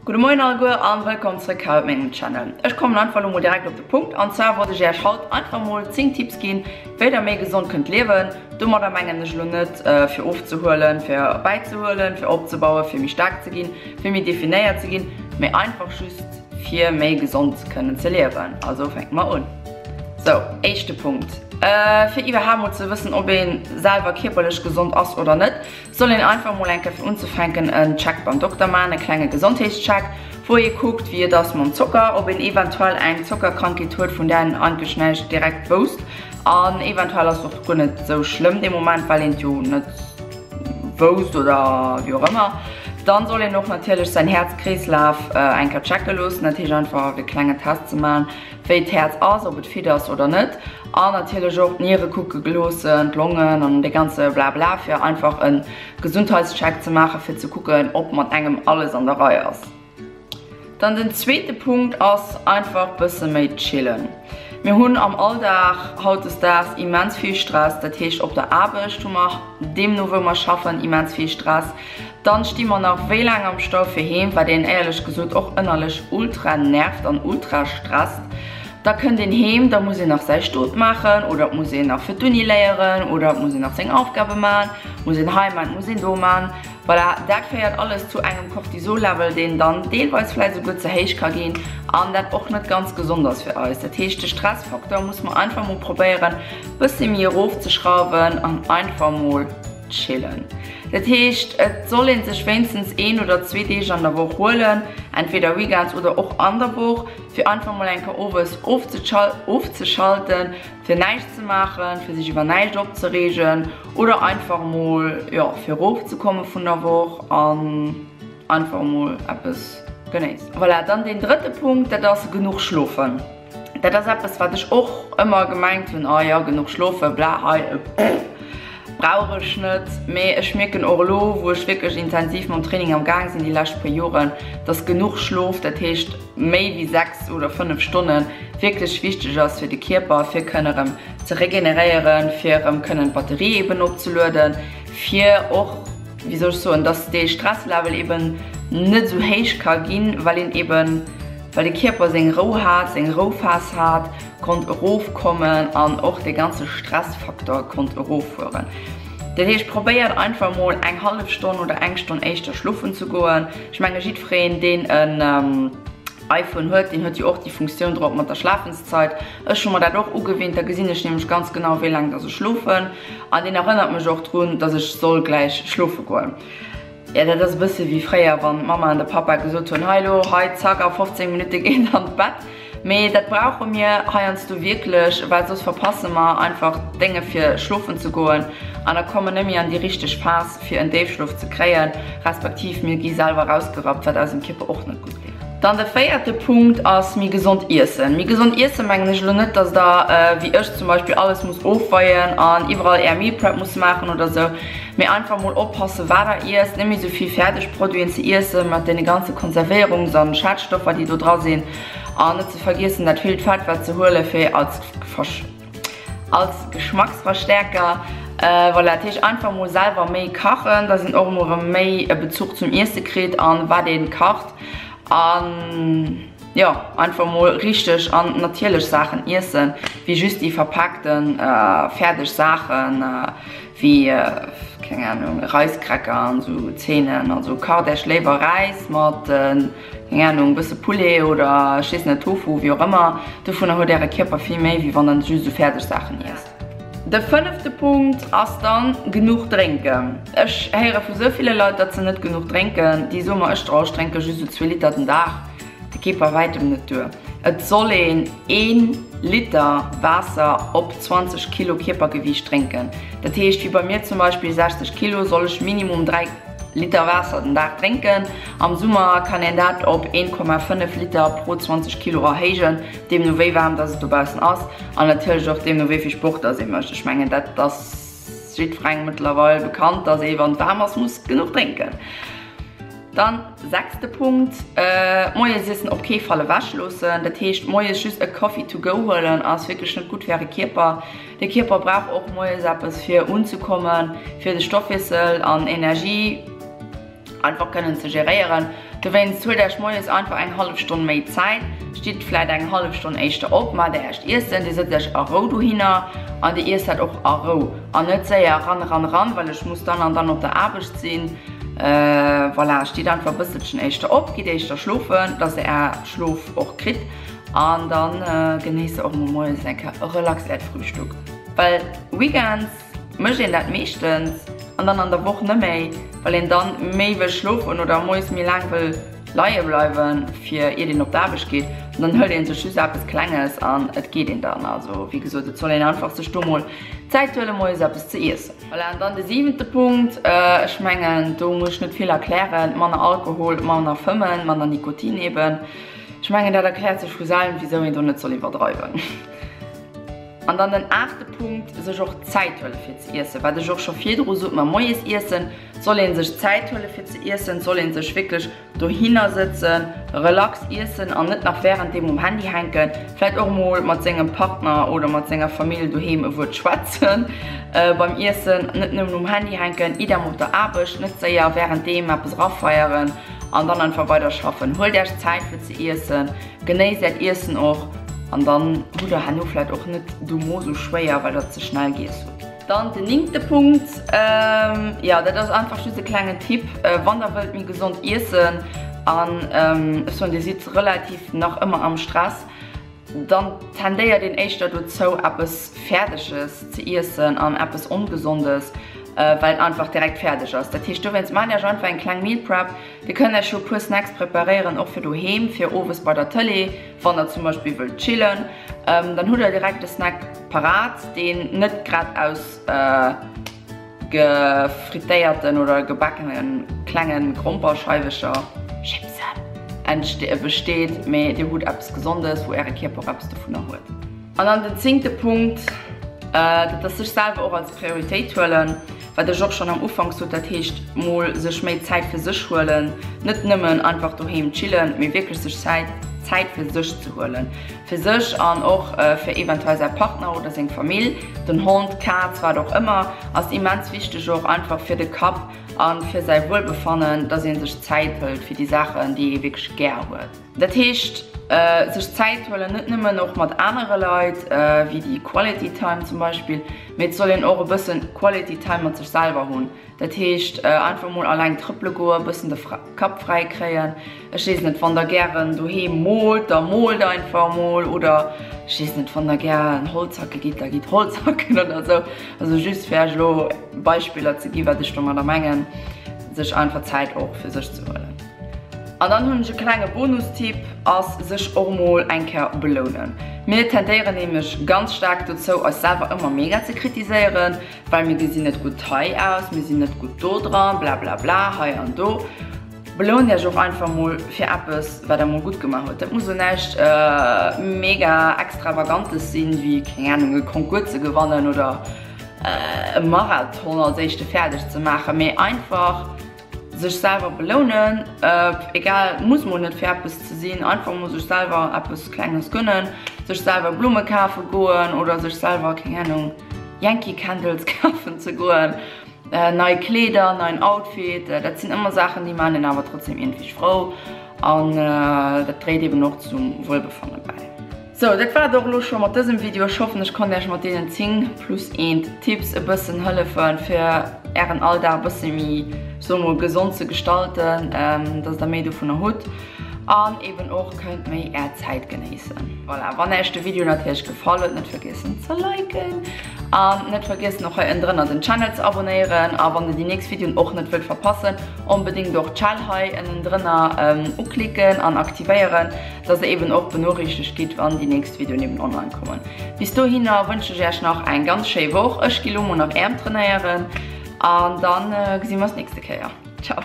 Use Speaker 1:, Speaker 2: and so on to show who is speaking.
Speaker 1: Gudde Moien alleguer an wëllkomm zréck hei op mengem Channel. Ech kommen einfach lo mol direkt op de Punkt an zwar wollt ech iech haut einfach mol 10 Tipps ginn wéi der méi gesond kënnt liewen. Domadder mengen ech lo net fir ofzehuelen, fir bäizehuelen, fir opzebauen, fir méi staark ze ginn, fir méi definéiert ze ginn, mee einfach just fir méi gesond kënnen ze liewen. Also fänke mer un. Sou, éischte Punkt, fir iwwerhaapt mol ze wëssen ob een selwer kierperlech gesond ass oder net, Soll een einfach mol eng Kéier fir unzefänken en Check beim Dokter man, e klenge Gesondheetscheck, wou ee kuckt wéi et ass mam Zocker, ob een eventuell eng Zockerkrankheet huet vun där een eigentlech näischt direkt wousst an eventuell ass et och guer net sou schlëmm dee Moment, well een et jo net wousst oder wéi och ëmmer. Dann soll een och natierlech säin Häerzkreeslaf eng Kéier checke loossen, dat heescht einfach e klengen Test ze man, wéi d'Häerz ass, ob et fit ass oder net, an natierlech och d'Niere kucke geloossen, d'Longen an dee ganze Blabla, fir einfach e Gesundheitscheck ze maachen, fir ze kucken, ob mat engem alles an der Rei ass. Dann den zweete Punkt ass einfach bësse méi chillen. Mir hunn am Alldag hautdesdaags immens vill Stress, dat heescht op der Aarbecht hu mer deemno wou mer schaffen immens vill Stress, Dann sti mer nach wéi laang am Stau fir heem, wat een éierlech gesot och ënnerlech ultra nervt an ultra stresst. Da kënnt een heem, da muss een nach säi Stot maachen oder et muss een nach fir d'Uni léieren oder et muss een nach seng Aufgabe man, muss een hei man, muss een do man. Voilà, dat féiert alles zu engem Cortisol-Level, deen dann deelweis vläicht esouguer ze héich ka ginn an dat och net ganz gesond ass fir eis. Dat heescht, de Stressfaktor muss mer einfach mol probéieren bëssi méi erofzeschrauwen an einfach mol. Chillen. Dat heescht, et soll een sech wéinstens een oder zwee Deeg an der Woch huelen, entweder Weekends oder och an der Woch, fir einfach mol eng Kéier owes ofzeschalten, fir näischt ze maachen, fir sech iwwer näischt opzereegen oder einfach mol, jo, fir erofzekomme vun der Woch an einfach mol eppes genéissen. Voilà, dann deen drëtte Punkt, dat ass genuch schlofen. Dat ass eppes wat ech och ëmmer gemengt hunn, oh jo genuch schlofen, bla hei pff brauch ech net. Mee ech mierken och elo wou ech wierklech intensiv mam Training am Gaang sinn déi lescht puer Joren, dass genuch Schlof, dat heescht méi wéi 6 oder 5 Stonnen, wierklech wichteg ass fir de Kierper, fir kënne erëm ze regeneréieren, fir erëm kënnen d'Batterie eben opzelueden, fir och, wéi soll ech soen, dass dee Stresslevel eben net esou héich ka ginn, well een eben, well de Kierper seng Rou hat, seng Rouphas hat, konnt erofkommen an och dee ganze Stressfaktor konnt eroffueren. Dat heescht, probéiert einfach mol eng hallef Stonn oder eng Stonn éischter schlofen ze goen. Ech menge jiddwereen, deen en iPhone huet, deen huet jo och déi Funktioun drop mat der Schlafenszeit. Ech hu mer dat och ugewinnt, da gesinn ech nämlech ganz genau, wéi laang dass ech schlofen an deen erënnert mech och drun, dass ech soll gläich schlofe goen. Jo, dat ass e bësse wéi fréier, wann d'Mamma an de Pappa gesot hunn, hei lo, hei, zack, a 15 Minutte geet an d'Bett. Mee dat brauche mir heiansdo wierklech, well soss verpasse mer einfach d'Dénge fir schlofen ze goen an da komme net méi an déi richteg Phas fir en Déifschlof ze kréien, respektiv mir gi selwer erausgerappt, wat eisem Kierper och net gutt deet. Dann de véierte Punkt ass méi gesond iessen. Méi gesond iessen mengen ech elo net, dass der wéi ech zum Beispill alles muss ofweien an iwwerall är Meal Prep muss maachen oder sou, mee einfach mol oppassen wat der iesst, net méi sou vill fäerdeg Produiten ze iessen mat deene ganze Konservéierungs an Schadstoffer déi do dra sinn an net ze vergiessen dat villt Fett wat ze huele fir als Als Geschmacksverstärker. Voilà, dat heescht einfach mol selwer méi kachen, dass een och emol erëm méi e Bezuch zum Iesse kritt an wat een kacht. An jo, einfach mol richteg an natierlech Saachen iessen, wéi just déi verpaakten fäerdeg Saachen, wéi keng Ahnung, Reiskräcker an esou Zeenen. Also kacht äech léiwer Räis mat. Keng Ahnung, bësse Poulet oder ech weess net, Tofu, wéi och ëmmer. Dovunner huet äre Kierper vill méi, wéi wann der just esou fäerdeg Saachen iesst. De fënnefte Punkt ass dann, genuch drénken. Ech héiere vu sou ville Leit, datt se net genuch drénken. Déi soe mer, ech ech drénke just esou zwee Liter den Dag. Dat geet bei wäitem net duer. Et soll een een Liter Waasser op 20 Kilo Kierpergewiicht drénken. Dat heescht, wéi bei mir zum Beispill 60 Kilo, soll ech minimum 3. Liter Waasser den Dag drénken. Am Summer kann een dat op 1,5 Liter pro 20 Kilo erhéijen, deemno wéi waarm dass et dobaussen ass an natierlech och deemno wéi vill Sport dass ee mécht. Ech mengen dat ass jiddwerengem mëttlerweil bekannt, dass ee wann et waarm ass muss genuch drénken. Dann sechste Punkt, Moiesiessen op kee Fall ewech loossen. Dat heescht moies just e Coffee to go huelen ass wierklech net gutt fir äre Kierper. De Kierper brauch och moies eppes fir unzekommen, fir de Stoffwiessel an Energie. einfach kënnen ze geréieren. Dowéinst huelt Iech moies einfach eng hallef Stonn méi Zäit, stitt vläit eng hallef Stonn éischter op, maacht Är Äert Iessen, Dir sëtzt Iech a Rou dohinner an Dir iesst dat och a Rou an net séier ran, ran, ran, well ech muss dann an dann op der Aarbecht sinn. Voilà, stitt einfach e bësselchen éischter op, gitt éischter schlofen, dass Der Är Schlof och kritt an dann genéisst Der och mol moies eng Kéier relax Äert Frühstück, well Weekends. Mécht een dat meeschtens an dann an der Woch net méi, well een dann méi wëll schlofen oder moies méi laang wëll leie bleiwen fir iert een op d'Aarbecht geet an dann hëlt een sech just eppes klenges an et geet een dann. Also wéi gesot et soll een einfach sech do mol Zäit huelen moies eppes ze iessen. Voilà an dann de siwente Punkt, ech mengen do muss ech net vill erklären, manner Alkohol, manner fëmmen, manner Nikotin eben. Ech mengen dat erkläert sech vu selwen wisou een do net soll iwwerdreiwen. An dann den aachte Punkt, sech och Zäit huele fir ze iessen. Wat ech och scho virdru sot mam Moies iessen, et soll ee sech Zäit huele fir ze iessen, et soll ee sech wierklech dohinner sëtzen, relax iessen an net nach wärenddeem um Handy hänken. Vläicht och mol mat sengem Partner oder mat senger Famill doheem e Wuert schwätzen beim Iessen, net nëmmen um Handy hänken. Idem op der Aarbecht, net séier wärenddeem eppes erafeieren an dann einfach weider schaffen. Huelt Iech Zäit fir ze iessen. Genéisst äert Iessen och an dann hutt der herno vläit och net de Mo sou schwéier, well der ze schnell giess hutt. Dann den néngte Punkt, jo dat ass einfach just e klengen Tipp, wann der wëllt méi gesond iessen an ech soen dir sidd relativ nach ëmmer am Stress, dann tendéiert een éischter dozou eppes Fäerdeges ze iessen an eppes Ongesondes, well et einfach direkt fäerdeg ass. Dat heescht dowéinst maacht iech einfach eng kleng Meal Prep, Dir kënnt Iech jo e puer Snacks preparéieren, och fir doheem, fir owes bei der Tëlee, wann der zum Beispill wëllt chillen. Dann hutt der direkt e Snack parat, deen net grad aus gefrittéierten oder gebackene klenge Gromperscheiwecher, Chipsen, besteet, mee dir hutt eppes Gesondes, wou äre Kierper och eppes dovunner huet. An dann den zéngte Punkt, dat ass sech selwer och als Prioritéit huelen, wat ech och schonn am Ufank sot, dat heescht mol sech méi Zäit fir sech huelen, net nëmmen einfach doheem chillen, mee wierklech sech Zäit Zäit fir sech ze huelen, fir sech an och fir eventuell säi Partner oder seng Famill, den Hond, d'Kaz, wat och ëmmer, ass immens wichteg och einfach fir de Kapp a fir säi Wuelbefannen, dass ee sech Zäit hëlt fir déi Saachen, déi ee wierklech gär huet. Dat heescht, sech Zäit huelen, net nëmmen och mat anere Leit, wéi déi Quality Time zum Beispill, mee et soll een och e bëssen Quality Time mat sech selwer hunn. Dat heescht, einfach mol alleng trëppele goen, e bëssen de Kapp fräi kréien. Ech weess net, wann der gären doheem moolt, da moolt einfach mol oder ech weess net, wann der gären Holz hacke gitt, da gitt Holz hacken oder esou. Also just fir iech elo Beispiller ze ginn, wat ech domadder mengen, sech einfach Zäit och fir sech ze huelen. An dann hunn ech e klenge Bonustipp, ass sech och mol eng Kéier belounen. Mir tendéieren nämlech ganz staark dozou eis selwer ëmmer mega ze kritiséieren, well mir gesinn net gutt hei aus, mir sinn net gutt do dran, blablabla hei an do. Belount iech och einfach mol fir eppes wat der mol gutt gemaach hutt. Dat muss elo näischt mega extravagantes sinn, wéi keng Ahnung e Concours ze gewannen oder e Marathon als éischte fäerdeg ze maachen, mee einfach Sech selwer belounen, egal, muss mol net fir eppes ze sinn, einfach mol sech selwer eppes klenges gönnen, sech selwer Blumme kafe goen oder sech selwer, keng Ahnung, Yankee Candles kafen ze goen, nei Kleeder, neien Outfit, dat sinn ëmmer Saachen déi maan een awer trotzdem iergendwéi frou an dat dréit eben och zum Wuelbefanne bäi. Sou, dat war et och elo scho mat dësem Video. Ech hoffen ech konnt iech mat deenen 10 plus 1 Tipps e bëssen hëllefen fir ären Alldag e bësse méi, soe mol, gesond ze gestalten, dass der méi dovunner hutt an eben och kënnt méi är Zäit genéissen. Voilà, wann iech de Video natierlech gefall huet, net vergiessen ze liken an net vergiessen och hei ënnendrënner den Channel ze abonéieren a wann der déi nächst Videoen och net wëllt verpassen, onbedéngt och d'Schell hei ënnendrënner uklicken an aktivéieren. Dass der eben och benoriichtegt gitt wann déi nächst Videoen eben online kommen. Bis dohinner wënschen ech iech nach eng ganz schéi Woch. Ech gi lo mol nach Äerm trainéieren an dann gesi mer eis nächste Kéier. Ciao.